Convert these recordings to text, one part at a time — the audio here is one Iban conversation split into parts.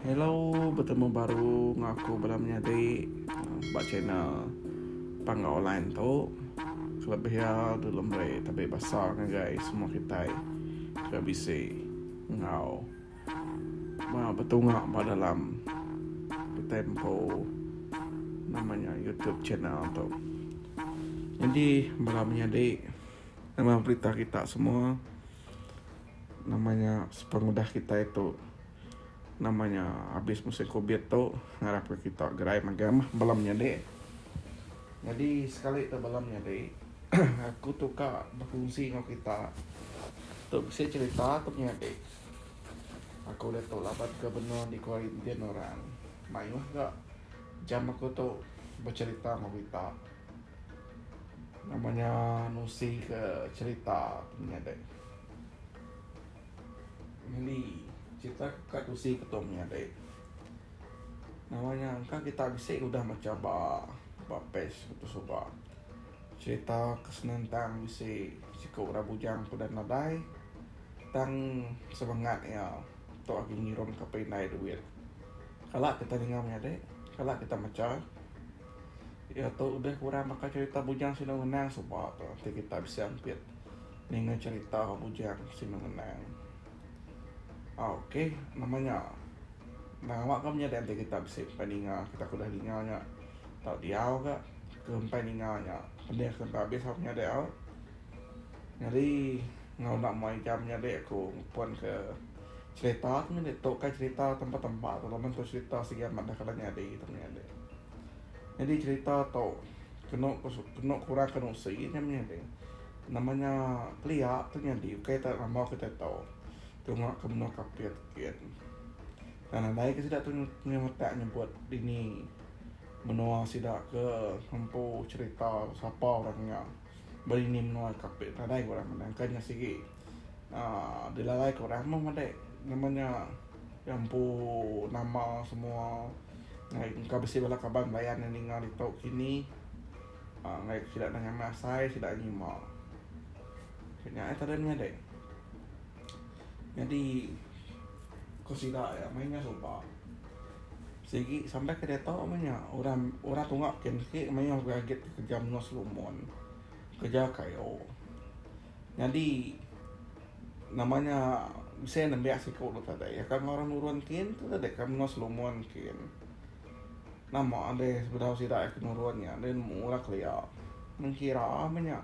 Hello betemu baru enggau aku bala menyadi ba channel Panggau Online tu kelebih iya dulu meri tabi basa ngagai semua kitai ke bisi enggau betunga ba dalam kitai empu nama nya YouTube channel tu. Nyadi bala menyadi nama berita kita semua. Nama nya sepengudah kitai tu nama nya abis musim covid tu ngarap ke kita gerai magang mah bala menyadi. Nyadi sekali tu bala menyadi aku tu ka bekongsi enggau kita tu bisi cerita tu menyadi. Aku diatu laban ke benung di kuarantin orang mayuh ga jam aku tu becerita enggau kita. Nama nya nusi ke cerita menyadi. Nyadi cerita ka tusi ke tu menyadi. Nama nya engka kita bisi udah macha ba ba page ku tu suba. Cerita ke senentang bisi siku orang bujang ke udah nadai tang semengat iya tu agi ngirum ke pindai duit. Kala kita ninga menyadi, kala kita macha. Iya tu udah kurang baka cherita Bujang Sinu Ngenang suba tu enti kita bisi ampit ninga cherita Bujang Sinu Ngenang. Ok nama nya ngawa ka menyadi enti kita bisi empai ninga kita ke udah ninga nya tau diau ka ke empai ninga nya pending sampai abis au menyadi au. Nyadi enggau enda muai jam menyadi aku pun ke cherita tu menyadi tu kai cherita tempa tempa tu laban tu cherita sigi amat dah kala nyadi tu menyadi. Nyadi cherita tu kenu kenu ku orang ke nusi nya menyadi nama nya kelia tu nyadi ukai ta rambau kitai tu tunga ke menua kapit gin. Tang nadai ke sida tu nyemetak nyebut dini menua sida ke empu cherita sapa orang nya ba dini menua kapit nadai ku orang meda engka nya sigi uhh dilalai ke orang meh madi nama nya empu nama semua. Engka bisi bala kaban belayan ne ninga ditu kini uhh ngagai sida ne nyamai asai sida nyima. Nya ai tadai menyadi. Nyadi ku sida iya meh nya suba sigi sampai ke diatu meh nya orang orang tunga kin sigi mayuh gagit kereja menua Selumon kereja kayu. Nyadi Nama nya bisi nembiak siku tu tadi ka enggau orang nurun kin tu tadi ka menua Selumon kin. Nama deh sebedau sida ke nurun nya deh nemu orang kelia. Mengkira meh nya.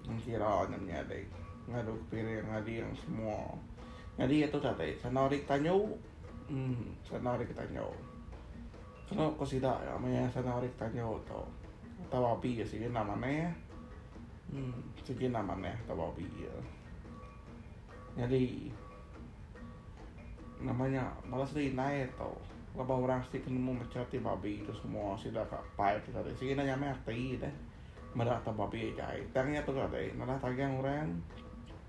Mengkira nya menyadi ngadu piring ading semua. Nyadi tu tadi sanda ari tanju uhh sanda ari tanju. Kenu ku sida maya sanda ari tanju tu atau babi sigi enda manah. Sigi enda manah tau babi iya. Nyadi nama nya bala sida indai tu laban orang siti ke nemu macha ti babi tu semua sida ka apai tu tadi sigi enda nyamai ati deh meda tau babi jai. Tang iya tu tadi madah tagang orang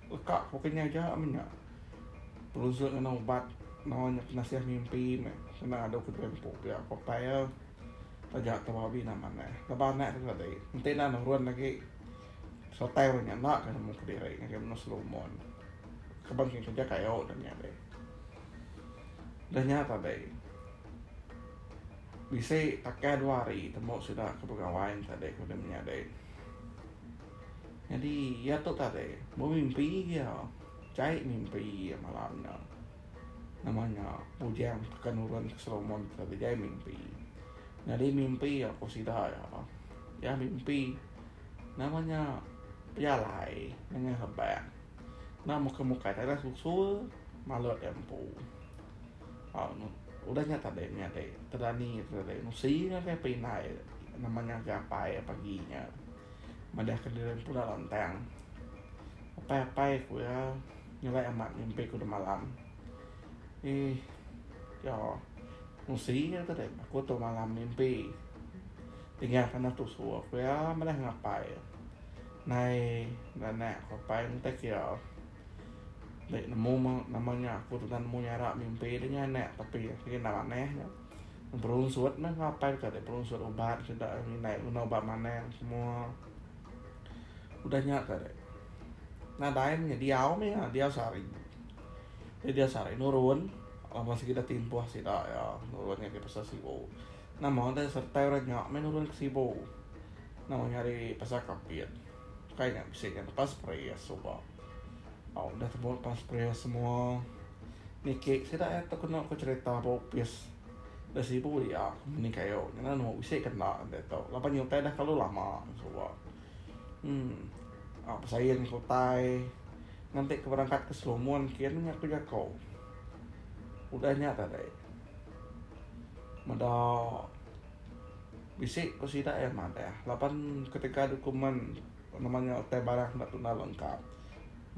leka ku kinya aja meh nya. Perunsut ngena ubat nama nya penasih mimpi meh kena adu kediri empu pia ku apai iya. Taja tu babi enda manah. Laban anak tu tadi enti enda nurun agi sertai orang nya enda ka nemu kediri ngagai menua Selumon. Kaban ke kerja kayu dah nya deh. Dah nya tadi bisi takai dua hari temu sida ke begawai ne tadi ku deh menyadi. Nyadi iya tu tadi bemimpi iya jai mimpi iya malam nya. Nama nya bujang teka nurun ke Solomon ke tadi jai mimpi. Nyadi mimpi iya ku sida iya. Iya mimpi nama nya bejalai nengah lebak. Enda mukai mukai tanah susul malut iya empu. Au udah nya tadi menyadi tedani tadi nusi ngagai pindai nama nya ngagai apai pagi nya. Madah ke diri empu enda lantang. Apai apai ku iya. Nyelai amat mimpi ku demalam. Ih ya musi nya tadi aku tu malam mimpi tinggal tanah tusuk ku iya madah ngapai. Nai anak ku apai enti kia dek nemu nama nya aku tu nemu nyara mimpi de nya anak tapi sigi enda manah nya. Berunsut meh apai ku tadi berunsut ubat sida indai guna ubat manang semua. Udah nya tadi nadai meh diau meh iya diau sehari. Dia diau sehari nurun. Laban sigi dah timpuh sida iya nurun ngagai pasar Sibu. Nama deh sertai orang nya meh nurun ke Sibu. Nama nya ari pasar Kapit. Kai nya bisi nya lepas spray suba. Au udah tembu lepas spray semua niki sida iya tu kena ku cherita ba opis da Sibu dia kompeni kayu nya nemu bisi ke enda diatu laban nya utai dah kelalu lama suba. Uhh au besain ke utai nganti ke berangkat ke Selumon kin nya ku jaku. Udah nya tadi meda bisi ku sida iya madah laban ketegal dokumen nama nya utai barang enda tunda lengkap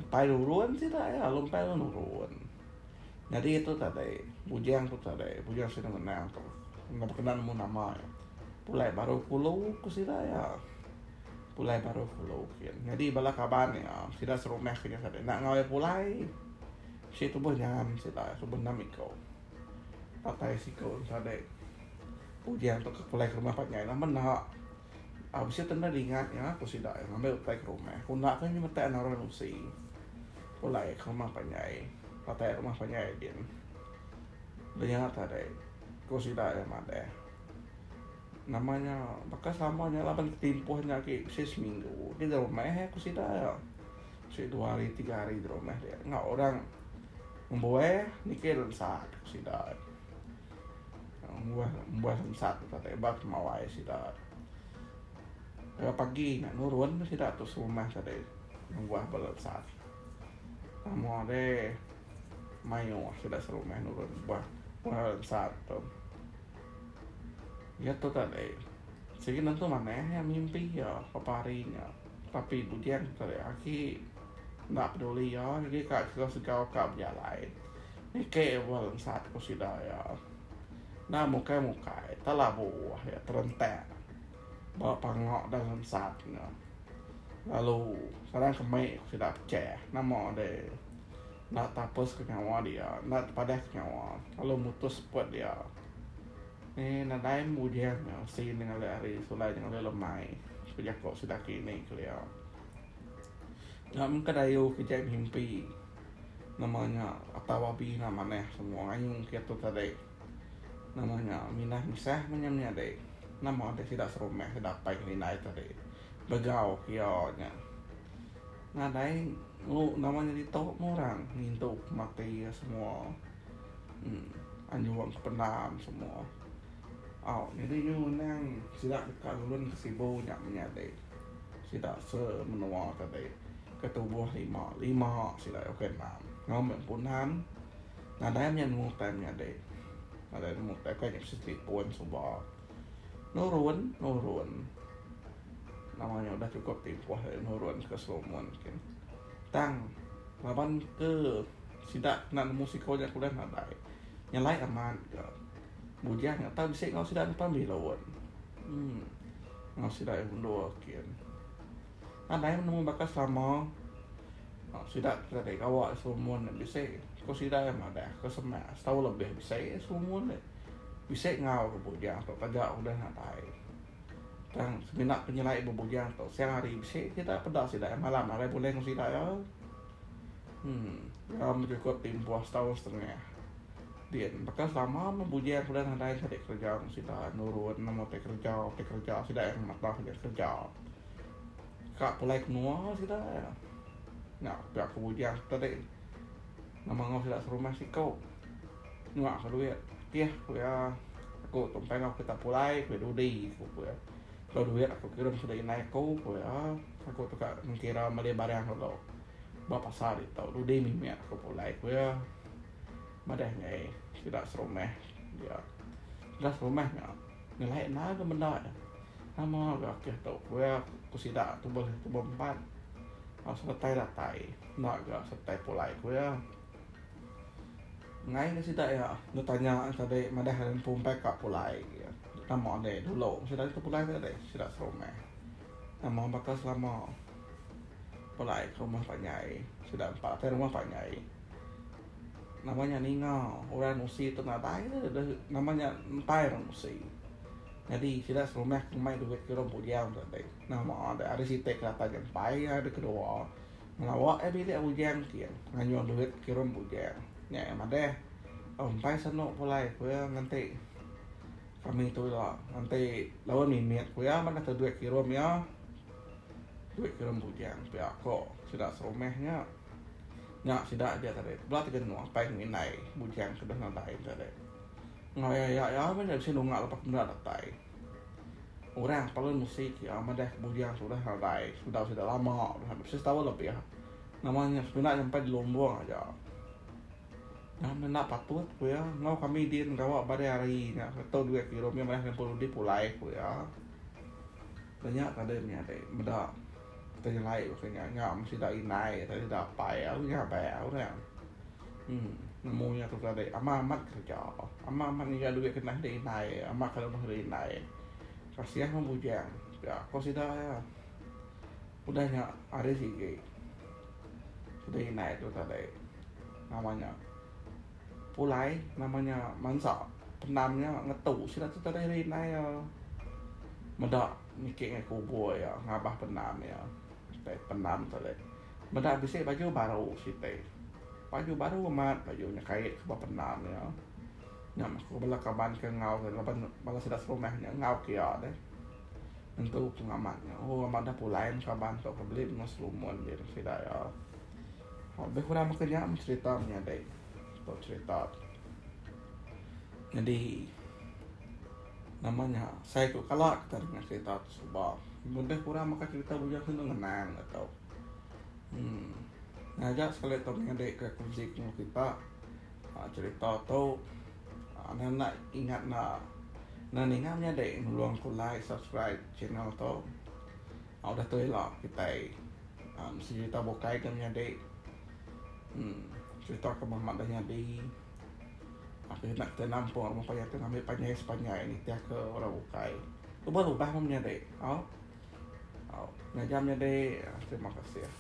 empai nurun sida iya lalu empai nurun. Nyadi tu tadi bujang tu tadi bujang sida menang tu enda bekena nemu nama iya. Pulai baru kulu ku sida iya. Pulai baru kulu kin. Nyadi bala kaban iya sida serumah ke nya tadi enda enggau iya pulai. Bisi tubuh nyam sida tubuh enam iko. Datai siku tadi bujang tu ke pulai ke rumah panjai nama enda. Au bisi tenda dingat iya ku sida iya ngambi utai ke rumah. Ku enda ku nyemetak naruh nusi. Pulai ke rumah panjai. Datai rumah panjai din. Nya tadi ku sida iya madah. Nama nya baka selama nya laban timpuh nya agi bisi seminggu agi da rumah ku sida iya. Bisi dua hari tiga hari da rumah dia. Enggau orang ngembuah niki lensat ku sida. Ngembuah ngembuah lensat tadi ba pemawai sida. Ira pagi nya nurun sida tu serumah tadi ngembuah ba lensat. Nama deh mayuh sida serumah nurun ngembuah lensat tu. Iya tu tadi sigi nentu manah iya mimpi iya papa hari nya tapi bujang tadi agi enda peduli iya agi ka segau segau ka bejalai niki ba lensat ku sida iya. Enda mukai mukai telabuh iya terentak ba panga da lensat nya lalu sarang kemi ku sida pecah nama deh enda tapus ke nyawa dia enda tepadah ke nyawa lalu mutus seput dia. Eeh nadai mujang nya usi ne ngalih hari sulai ne ngalih lemai ku jaku sida kini kelia. Nya mung kedayu ke jai mimpi nama nya atau babi enda manah semua ngayung ke tu tadi. Nama nya minah misah meh nya menyadi. Nama deh sida serumah sida apai enggau indai tadi begau ke iya nya. Nadai lu nama nya ditu meh orang ngintu pemati iya semua uhh anjung ke pendam semua. Au nyadi nyu ngenang sida deka nulun ke sibu nya menyadi. Sida semenua tadi ke tubuh lima lima sida ukai enam. Enggau meh empu enam nadai meh nemu utai menyadi. Nadai nemu utai kai nya bisi telefon suba. Nurun nurun nama nya udah chukup timpuh nurun ke Solomon kin. Tang laban ke sida enda nemu siko nya ke udah nadai nyelai amat ga. Bujang nya tau bisi enggau sida nepan bilun. Uhh enggau sida iya undur kin. Nadai menemu baka selama sida tadi gawa Solomon ne bisi ku sida iya madah ke semak setaun lebih bisi Solomon ne bisi enggau ke bujang tu taja udah nadai. Tang semina penyelai bebujang tu siang hari bisi sida peda sida iya malam hari bulih enggau sida iya. Uhh iya mechukup timpuh setaun setengah. Din baka selama meh bujang udah nadai sadi kereja meh sida nurun nama tai kereja tai kereja sida yang matah sida kereja. Ka pulai ke menua sida iya. Nya pia ku bujang tadi nama enggau sida serumah siko nyua ka duit kih ku iya aku tu empai enggau kita pulai ku iya dudi ku iya. Kalau duit aku kirum sida indai aku ku iya aku tu ka mengkira meli barang dulu ba pasar ditu dudi mimit aku pulai ku iya. Madah enggai sida serumah dia. Sida serumah nya nyelai enda ga menda iya. Nama ga akih tu ku iya ku sida tubuh tubuh empat. Au seretai datai enda ga seretai pulai ku iya. Enggai ga sida iya betanya tadi madah empu empai ka pulai. Nama deh dulu sida tu pulai tadi sida serumah. Nama baka selama pulai ke rumah panjai sida empat tai rumah panjai. Nama nya ninga orang nusi tu nadai nama nya empai orang nusi. Nyadi sida serumah ke ngemai duit ke orang bujang tu tadi. Nama deh hari siti ke datai nya empai hari kedua ngelawa iya bilik bujang kin ngayuh duit ke orang bujang. Nya iya madah. Empai senu pulai ku iya nganti kami tu ila nganti laun mimit ku iya meh ngatur duit kirum iya. Duit kirum bujang pia ko sida serumah nya. Nya sida aja tadi bela tegenung apai enggau indai bujang ke deh nadai tadi. Enggau iya iya iya meh bisi nunga lepa ke meda datai. Orang paling mesti ke iya madah ke bujang tu udah nadai sebedau sida lama udah bisi setaun lebih. Nama nya semina nyampai di lumbung aja. Nya meh enda patut ku iya enggau kami din gawa ba hari hari nya ketu duit kirum iya madah ngempu dudi pulai ku iya. Dah nya tadi menyadi meda tai nyelai baka nya nya meh sida indai tadi sida apai au nya apai orang uhh nemu nya tu tadi amat amat kereja amat amat ngiga duit kena sida indai amat kena sida indai. Kasiah meh bujang pia ko sida iya. Udah nya hari sigi sida indai tu tadi nama nya pulai nama nya mansa pendam nya ngetu sida tu tadi hari indai iya meda niki ngagai kubur iya ngabah pendam iya tai pendam tadi meda bisi baju baru siti baju baru amat baju nya kait ba pendam iya nya meh ku bala kaban ke enggau laban bala sida serumah nya enggau ke iya deh. Nentu pengamat nya. Oh amat dah pulai meh kaban tu ke beli menua Selumon din sida iya. Lebih kurang baka nya meh cerita menyadi tu cerita. Nyadi nama nya sai ku kala kita ninga cerita tu suba. Lebih kurang baka cerita Bujang Sinu Ngenang tu. Uhh ngaja sekali tu menyadi ke kunsi enggau kita cerita tu. Enda enda ingat enda enda ninga menyadi nulung ku like subscribe channel tu. Udah tu ila kitai mesti cerita bukai ke menyadi uhh cerita ke amat dah nyadi. Aku enda kitai nampung rumah panjai tu ngambi panjai sepanjai nitih ke orang bukai. Ubah ubah meh menyadi au. Au ngajar menyadi terima kasih.